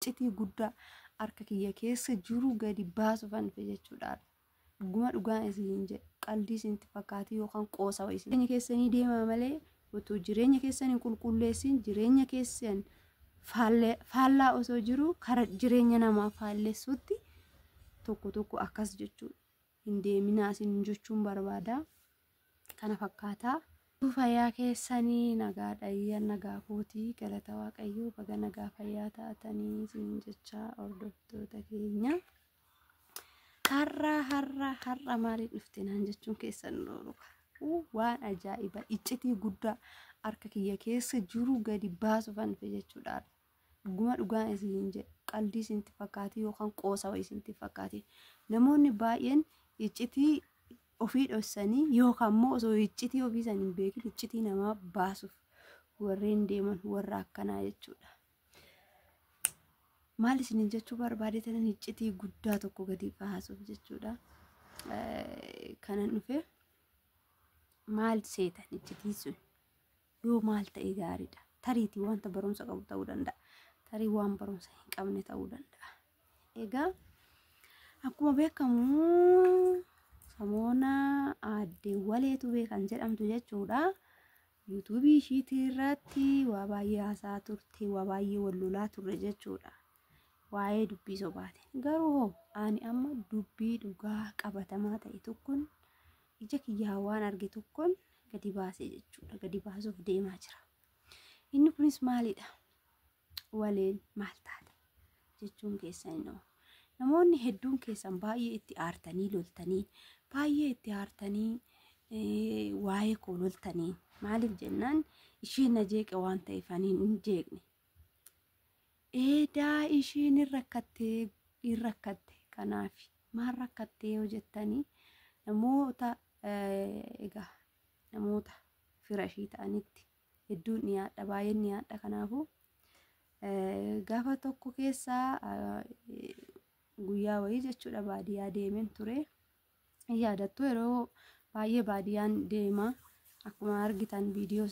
Iccitii guddaa harka kiyya keessa jiru gadi baasuufan dhufe jechuudha. Dhuguma dhugaan isiniin jedhe, qaldii isinitti fakkaate yookaan qoosa wayii isin. Jireenya keessanii deemaa malee otoo jireenya keessan hin qulqulleessin, jireenya keessan faallaa osoo jiru kara jireenya namaa faallessutti tokko tokko akkas jechuudha. Hin deeminaa isin jechuun barbaada. Kana fakkaataa. Fayyaa keessanii nagaa dhayya, nagaa kootii, galata Waaqayyoo, baga nagaa fayyaa taatanii isiniin jecha hordoftoota keenya. Har'a har'a har'a maaliin dhufte naan jechuun keessan oolu. Waan ajaa'iba, iccitii guddaa harka kiyya keessa jiru gadi baasuufan dhufe jechuudha. Dhuguma dhugaan isiniin jedhe, qaldii isinitti fakkaate yookaan qoosa wayii isinitti fakkaate. Namoonni baay'een iccitii ofii dhossanii yookaan immoo osoo iccitii ofii san hin beekin iccitii namaa baasuuf warreen deeman warra akkanaa jechuudha. Maal isiniin jechuu barbaade tanan iccitii guddaa tokko gadi baasuuf jechuudha. Kanan dhufe maal seetan, iccitii sun yoo maal ta'e gaariidha? Tariitii wanta barumsa qabu ta'uu danda'a. Tarii waan barumsa hin qabne ta'uu danda'a. Egaa akkuma beekamu samoona aadde Waleetu beekan jedhamtu jechuudha. Yuutuubii ishiitii irratti waa baay'ee haasaa turte, waa baay'ee wal lolaa turre jechuudha. Waa'ee dubbii sobaatiin. Garuu hoo ani amma dubbii dhugaa qabatamaa ta'e tokkoon, ija kiyyaa waan arge tokkoon gadi baasee jechuudha. Gadi baasuuf deemaa jira. Inni kunis maalidha? Waleen maal taate jechuun keessan hin oolu. Namoonni hedduun keessan baay'ee itti aartanii loltanii, baay'ee itti aartanii waa'ee koo loltanii, maaliif jennaan isheen na jeeqe waan ta'eef ani hin jeeqne. Eedaa isheen hin rakkattee, hin rakkatte, kanaaf maal rakkattee yoo jettanii, namoota, egaa namoota fira ishii ta'anitti hedduun dhiyaadha, baay'een dhiyaadha. Kanaafuu gaafa tokko keessaa guyyaa wayii jechuudha baadiyyaa deemeen ture. Yaadattu, yeroo baay'ee baadiyyaan deema. Akkuma argitan viidiyoo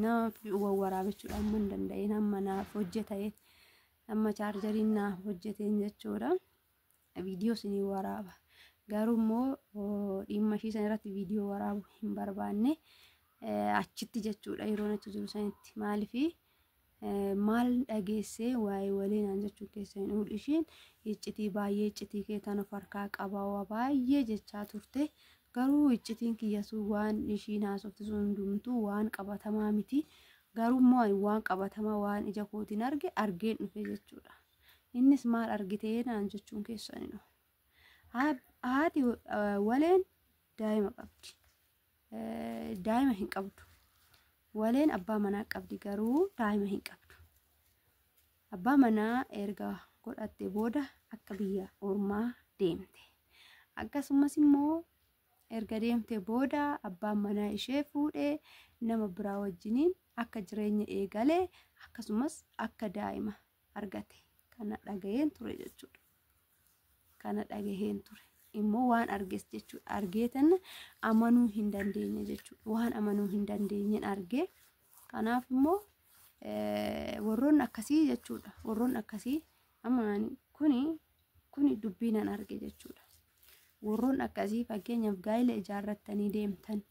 naaf wawwaraabachuudha amma hin danda'in, amma naaf hojjetee, amma chaarjariin naaf hojjeteen jechuudha. Viidiyoo isinii waraaba. Garuu immoo dhimma ishii sana irratti viidiyoo waraabuu hin barbaanne achitti jechuudha, yeroo achi jiru sanitti. Maaliifi, maal dhageessee waa'ee waliinaan jechuu keessa hin oolu. Ishiin iccitii baay'ee, iccitii kee tan of harkaa qabaa, waa baay'ee jechaa turte. Garuu iccitiin kiyya sun, waan ishiin haasofte sun hundumtuu waan qabatamaa miti. Garuu immoo ani waan qabatamaa, waan ija kootiin arge argeen dhufe jechuudha. Innis maal argitee naan jechuun keessan hin oolu. Haati Waleen daa'ima qabdi. Daa'ima hin qabdu. Waleen abbaa manaa qabdi, garuu daa'ima hin qabdu. Abbaa manaa erga godhatte booda akka biyya ormaa deemte. Akkasumas immoo erga deemte booda abbaan manaa ishee fuudhee nama biraa wajjiniin akka jireenya eegalee, akkasumas akka daa'ima argate kana dhagaheen ture jechuudha. Kana dhagaheen ture. Immoo waan arges jechuudha. Argeetan amanuu hin dandeenye jechuudha. Waan amanuu hin dandeenyeen argee. Kanaaf immoo warroonni akkasii jechuudha. Warroonni akkasii amma kuni dubbii nan arge jechuudha. Warroonni akkasii, fakkeenyaaf, gaa'ila ijaarrattanii deemtan,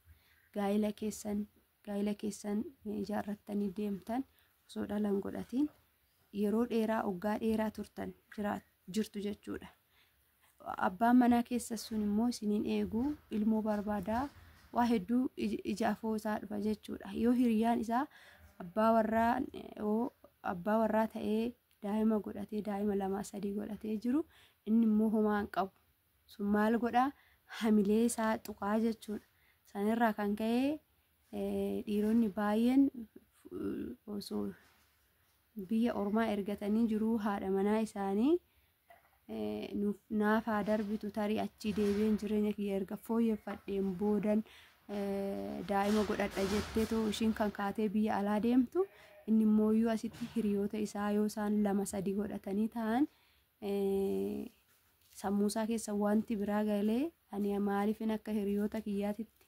gaa'ila keessan ijaarrattanii deemtan, osoo dhala hin godhatiin yeroo dheeraa, waggaa dheeraa turtan jirtu jechuudha. Abbaan manaa keessa sun immoo isiniin eeguu, ilmoo barbaadaa, waa hedduu ija afoo isaa dhufa jechuudha. Yoo hiriyaan isaa abbaa warraa, yoo abbaa warraa ta'ee daa'ima godhatee, daa'ima lama sadii godhatee jiru, inni immoo homaa hin qabu. Sun maal godhaa? Hamilee isaa tuqaa jechuudha. Sanirraa kan ka'e dhiironni baay'een osoo biyya ormaa ergatanii jiruu haadha manaa isaanii naaf haa darbitu, tarii achii deebi'een jireenya kiyya erga fooyyeffadheen boodan daa'ima godhadha jettee too ishiin kan kaatee biyya alaa deemtu, inni immoo asitti hiriyoota isaa yoo isaan lama sadii godhatanii ta'an, sammuu isaa keessa wanti biraa galee, ani maaliifin akka hiriyoota kiyyaatitti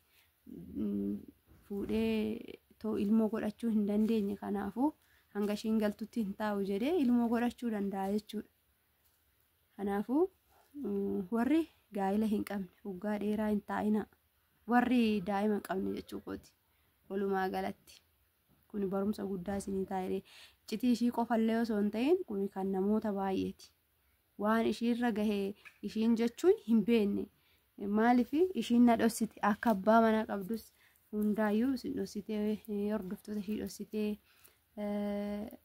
fuudhee too ilmoo godhachuu hin dandeenye? Kanaafuu Hanga ishiin galtutti hin taa'u jedhee ilmoo godhachuu danda'a jechuudha. Kanaafuu warri gaa'ila hin qabne waggaa dheeraa hin taa'ina. Warri daa'ima hin qabne jechuu kooti. Walumaa galatti kun barumsa guddaa isinii taa'ee iccitii ishii qofallee osoo hin ta'in kun kan namoota baay'eeti. Waan ishiirra gahee ishiin jechuun hin beekne. Maaliif ishiin na dhoksite akka abbaa manaa qabdus hundaayyuu isin dhoksitee hordoftoota ishii dhoksitee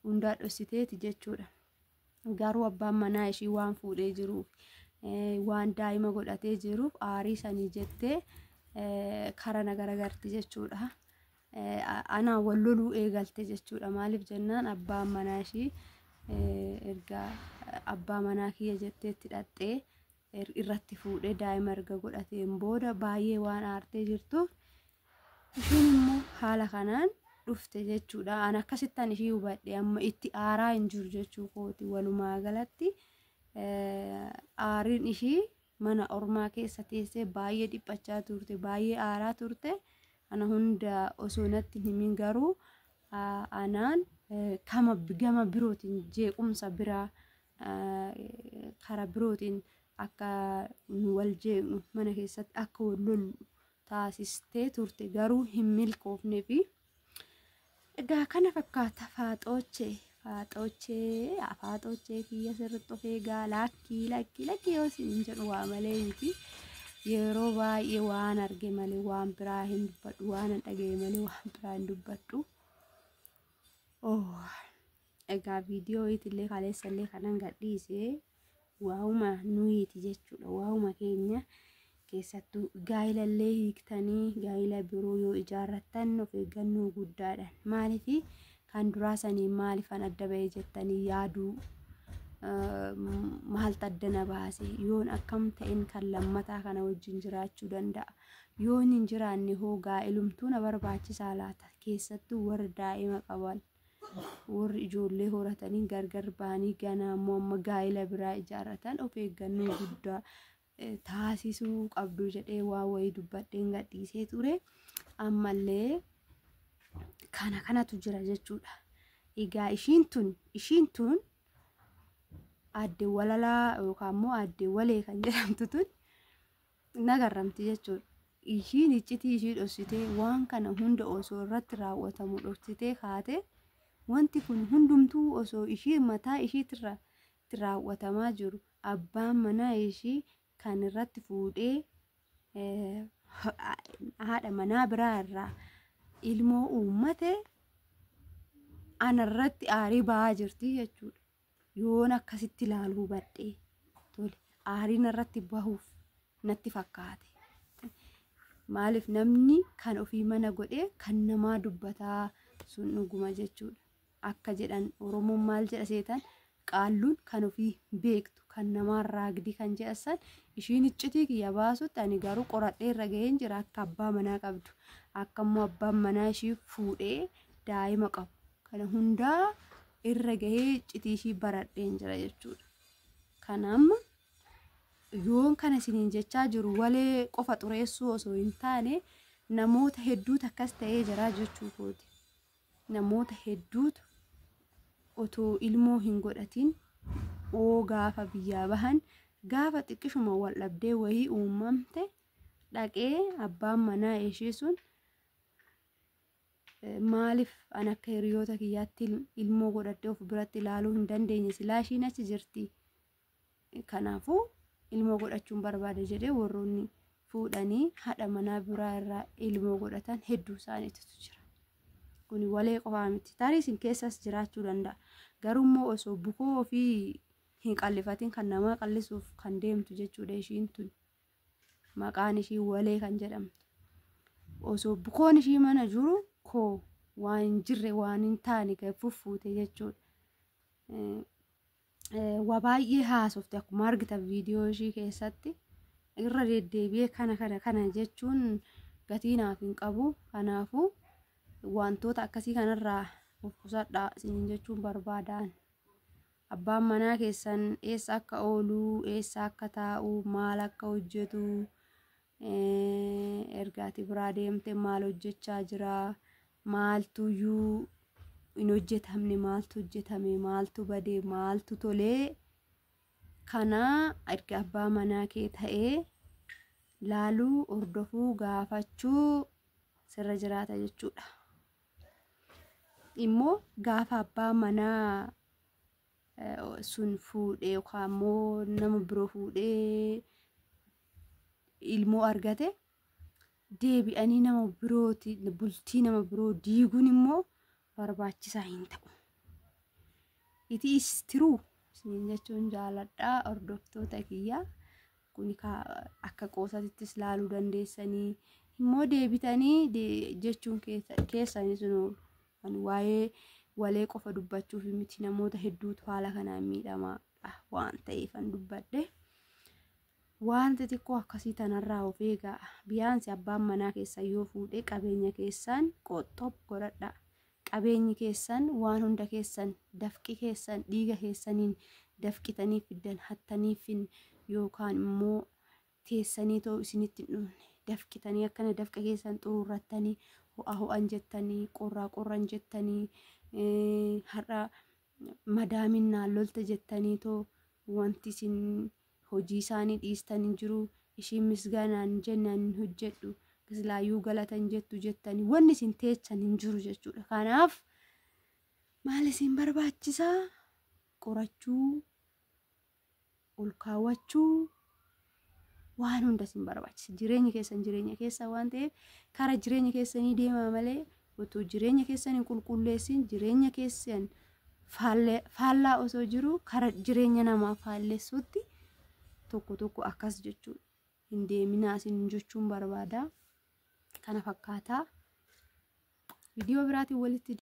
hundaa dhoksiteeti jechuudha. Garuu abbaan manaa ishii waan fuudhee jiruuf waan daa'ima godhatee jiruuf aarii sanii jettee kara na garagarti jechuudha. Anaan wal loluu eegalte jechuudha. Maaliif jennaan abbaan manaa ishii erga abbaa manaa kiyya jetteetti dhaqxee irratti fuudhee daa'ima erga godhateen booda baay'ee waan aartee jirtuuf ishiin immoo haala kanaan dhufte jechuudha. An akkasittan ishii hubadhe amma itti aaraa hin jiru jechuu kooti. Walumaa galatti aariin ishii mana ormaa keessa teessee baay'ee dhiphachaa turte, baay'ee aaraa turte. Ana hunda osoo natti himin garuu anaan kama gama birootiin jeequmsa biraa karaa birootiin akka nu wal jeeqnu mana keessatti akka wal lollu taasistee turte garuu hin milkoofnee fi egaa kana fakkaata faaxoochee faaxoochee faaxoochee kiyya sirriitti of eegaa lakkii lakkii lakkii yoo isin jedhu waa malee miti. Yeroo baay'ee waan arge malee waan biraa hin dubbadhu waan hin dhagaye malee waan biraa hin dubbadhu. Egaa viidiyoo illee kaleessa illee kanan gadhiise waa'uma nuyiiti jechuudha. Waa'uma keenya keessattuu gaa'ila illee hiiktanii gaa'ila biroo yoo ijaarrattan of eeggannoo guddaadhaan. Maaliif kan duraa sanii maaliifan adda ba'e jettanii yaaduu maaltu adda na baase yoon akkam ta'in kan lammataa kana wajjin jiraachuu danda'a. Yoon hin jiraanne hoo gaa'ilumtuu na barbaachisaa laata keessattuu warri daa'ima qaban warri ijoollee horatanii gargar ba'anii ganaa immoo amma gaa'ila biraa ijaarratan of eeggannoo guddaa taasisuu qabdu jedhee waa wayii dubbadheen gadhiisee ture. Ammallee kana kanatu jira jechuudha. Egaa ishiin tun aadde walalaa yookaan immoo aadde walee kan jedhamtu tun nagarramti jechuudha. Ishiin iccitii ishii dhoksitee waan kana hunda osoo irratti raawwatamu dhoksitee kaate wanti kun hundumtuu osoo ishii mataa ishiitirra raawwatamaa jiru abbaan manaa ishii kan irratti fuudhee haadha manaa biraa irraa ilmoo uummate anarratti aarii ba'aa jirti jechuudha. Yoon akkasitti ilaaluu hubadhee tole aariin irratti bahuuf natti fakkaate. Maaliif namni kan ofii mana godhee kan namaa dubbataa sun dhuguma jechuudha. Akka jedhan Oromoon maal jedha seetan qaalluun kan ofii beektu kan namaa raagdi kan jedhan ishiin iccitii kiyya baasutti ani garuu qoradhee irra gaheen jira akka abbaa manaa qabdu akka immoo abbaan manaa ishii fuudhee daa'ima qabu kana hundaa irra gahee iccitii ishii baradheen jira jechuudha. Kana amma yoon kana isiniin jechaa jiru walee qofa xureessuu osoo hin taane namoota hedduutu akkas ta'ee jira jechuu kooti. Namoota hedduutu otoo ilmoo hin godhatin oo gaafa biyyaa bahan gaafa xiqqishuma wal dhabdee wayii uumamte dhaqee abbaan manaa ishee sun maaliif an akka hiriyoota kiyyaatti ilmoo godhadhee of biratti ilaaluu hin dandeenye silaa ishiin achi jirti. Kanaafuu ilmoo godhachuun barbaada jedhee warroonni fuudhanii haadha manaa biraa irraa ilmoo godhatan hedduu isaaniitu jira. Kun walee qofaa miti. Tarii isin keessas jiraachuu danda'a. Garuu immoo osoo bukoo ofii hin qallifatin kan namaa qallisuuf kan deemtu jechuudha ishiin tun. Maqaan ishii walee kan jedhamtu. Osoo bukoon ishii mana jiru koo waan hin jirre waan hin taane kan fuffuute jechuudha. Waa baay'ee haasofte akkuma argitan viidiyoo ishii keessatti irra deddeebi'ee kana kana kana jechuun gatii naaf hin qabu. Kanaafuu wantoota akkasii kanarraa of qusadhaa isiniin jechuun barbaadaan. Abbaan manaa keessan eessa akka oolu, eessa akka taa'u, maal akka hojjetu, erga ati biraa deemte maal hojjechaa jira, maaltuyyuu hin hojjetamne, maaltu hojjetame, maaltu bade, maaltu tolee, kana erga abbaa manaa kee ta'ee laaluu, hordofuu, gaafachuu sirra jiraata jechuudha. Immoo gaafa abbaa manaa sun fuudhee yookaan immoo nama biroo fuudhee ilmoo argate, deebi'anii nama birooti bultii nama biroo diiguun immoo barbaachisaa hin ta'u. It is true isiniin jechuun jaaladha, hordoftoota kiyya. Kun akka qoosatittis laaluu dandeessanii, immoo deebitanii jechuun keessanis oolu. Waa'ee walee qofa dubbachuuf miti, namoota hedduutu haala kanaan miidhamaadha waan ta'eefan dubbadhe. Waan xixiqqoo akkasii tanarraa of eegaa. Biyaansi abbaan manaa keessan yoo fuudhee, qabeenya keessan qoxxoob godhadha. Qabeenyi keessan, waan hunda keessan, dafqi keessan, dhiiga keessaniin dafqitanii fiddan, hattaniifin yookaan immoo teessanii ta'uu isinitti hin dhufne, dafqitanii akkana dafqa keessan xuruurrattanii, ho'a ho'an jettanii, qorraa qorran jettanii, har'a madaamin naan lolte jettanii too wanti isin hojii isaanii dhiistan hin jiru. Ishiin misgaanaan jennaan hin hojjedhu, kislaayyuu galatan jettu jettanii wanni isin teechan hin jiru jechuudha. Kanaaf maal isin barbaachisaa? Qorachuu, ol kaawwachuu, waan hunda isin barbaachisa. Jireenya keessan jireenya keessa waan ta'eef, karaa jireenya keessanii deemaa malee, otoo jireenya keessan hin qulqulleessin, jireenya keessan faallaa osoo jiru karaa jireenya namaa faallessuutti tokko tokko akkas jechuudha. Hin deeminaa isin jechuun barbaada. Kana fakkaataa. Viidiyoo biraatiin walitti